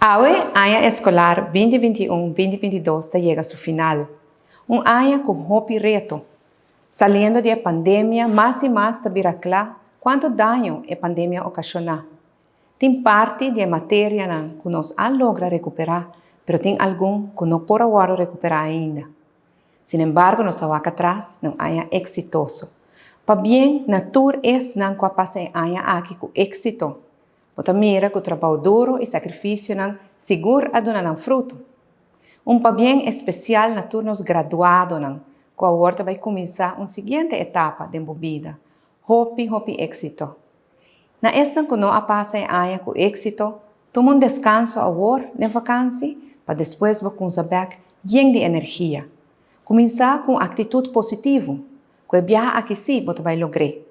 Awe, aña eskolar 2021, 2022 ta yega su final. Un aña ku hopi reto. Saliendo di e pandemia, mas i mas ta bira kla kuantu daño e pandemia a okashoná. Tin parti di e materianan ku nos a logra rekuperá, pero tin algun ku no por a wòrdu rekuperá ainda. Sinembargo nos ta wak atras na un aña eksitoso. Pabien na tur esnan ku a pasa e aña aki ku éksito. Bo ta mira ku trabou duru i sakrifisionan sigur a duna nan fruto. Un pabien espesial na tur nos graduadonan ku awor ta bai kuminsá un siguiente etapa den bo bida. Hopi hopi éksito! Na esnan ku no a pasa e aña ku éksito, tuma un deskanso awor den vakansi pa despues bo kumsa bèk yen di energia. Kuminsá ku un aktitut positivo, ku e biaha aki sí bo ta bai logr'é.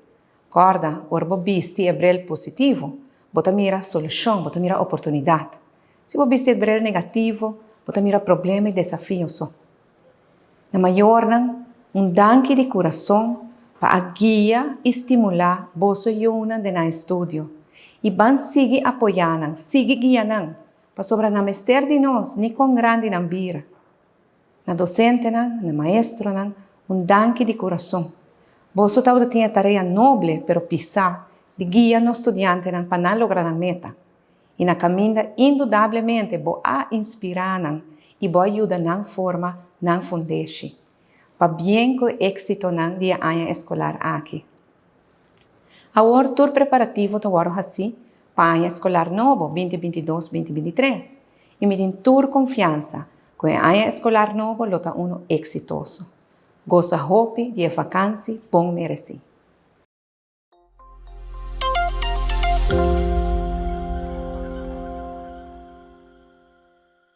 Kòrda, ora bo bisti e brel positivo, bo ta mira solushon, bo ta mira oportunidat. Si bo bisti e brel negativo, bo ta mira problema i desafio so. Na mayornan, un danki di kurason pa a guia i stimulá boso yunan den nan estudio. I ban sigui apoyá nan, sigui guia nan, pasobra nan mester di nos ni kon grandi nan bira. Na dosentenan, na maestronan, un danki di kurason. Boso tabata tin e tarea noble pero pisá di guia nos studiantenan pa nan logra nan meta. I na kaminda indudablemente bo a inspirá nan i bo a yuda nan forma nan fundeshi. Pabien ku e éksitonan di e aña eskolar aki. Awor tur preparativo ta wòrdu hasí pa aña eskolar nobo binti bintidos binti bintitres i mi tin tur konfiansa ku e aña eskolar nobo lo ta unu eksitoso. Gosa hopi di e vakansi bon meresí.